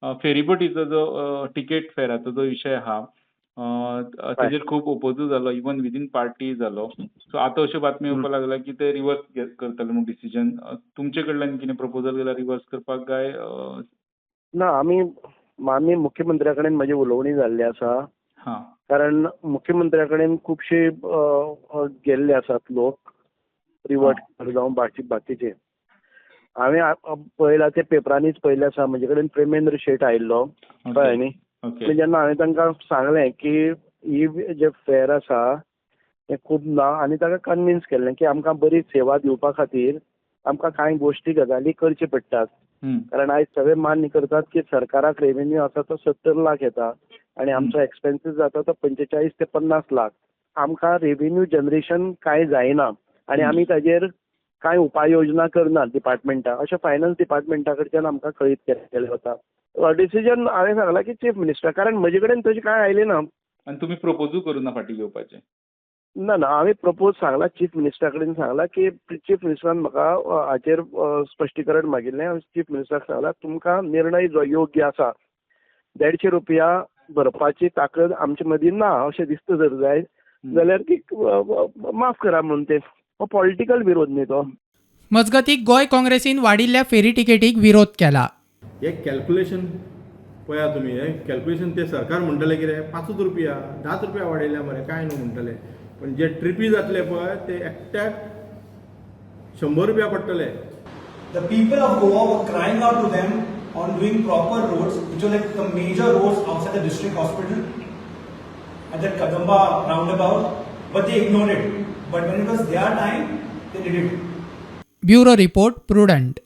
फेरीबोटीचो जो तिकेट फेराचो जो विशय आहा, तेजेर खूब ओपोजूय जालो, इवन विदीन पार्टी जालो. सो आतां अश्यो बातमी येवपाक लागल्या की ते रिवर्स करतले म्हूण डिसिजन. तुमचे कडल्यान कितें प्रपोजल गेला रिवर्स करपाक काय? ना, आमी माननीय मुख्यमंत्र्या कडेन म्हजें उलोवणी जाल्लें आसा. कारण मुख्यमंत्र्या कडेन खुबशे गेल्ले आसात लोक रिवर्ट जावं बाकीचे. हांवें पळयलां, ते पेपरांनीच पळयल्लें आसा. म्हजे कडेन प्रेमेंद्र शेट आयिल्लो, कळ्ळें न्ही. जेन्ना हांवें तांकां सांगलें की ही जे फेर आसा हें खूब ना, आनी ताका कन्विन्स केल्लें की आमकां बरी सेवा दिवपा खातीर आमकां कांय गोश्टी गजाली करच्यो पडटात. कारण आयज सगळे मान्य करतात की सरकाराक रेवेन्यू आसा तो 70 लाख येता आनी आमचो एक्सपेन्सीस जाता तो 45 ते 50 लाख. आमकां रेवेन्यू जनरेशन कांय जायना आनी आमी ताजेर कांय उपाय योजना करनात डिपार्टमेंटा, अशें फायनान्स डिपार्टमेंटा कडच्यान आमकां कळीत केल्लें वता. डिसिजन हांवें सांगलां की चीफ मिनिस्टर, कारण म्हजे कडेन तशें कांय आयलें ना. आनी तुमी प्रपोजूय करूं ना फाटीं घेवपाचें? ना ना, हांवें प्रपोज सांगला, चीफ मिनिस्टरा कडेन सांगला की चीफ मिनिस्टरान म्हाका हाचेर स्पश्टीकरण मागिल्लें. हांवें चीफ मिनिस्टराक सांगला, तुमकां निर्णय जो योग्य आसा, 150 रुपया भरपाची ताकद आमचे मदीं ना अशें दिसता जर जाय जाल्यार ती माफ करा म्हणून. ते हो पॉलिटिकल विरोध न्ही तो. मजगतीं, गोंय काँग्रेसीन वाडिल्ल्या फेरी तिकेटीक विरोध केला. हे कॅल्क्युलेशन पळया तुमी. हे कॅल्क्युलेशन ते सरकार म्हणटले कितें, 5 रुपया, 10 रुपया वाडयल्या मरे, कांय न्हू म्हणटले. पण जे ट्रिपी जातले पळय, ते एकट्याक 100 रुपया पडटले. The people of Goa were crying out to them on doing proper roads, which were like the major roads outside the district hospital at that Kadamba roundabout, but they ignored it. But when it was their time, they did it. Bureau report, Prudent.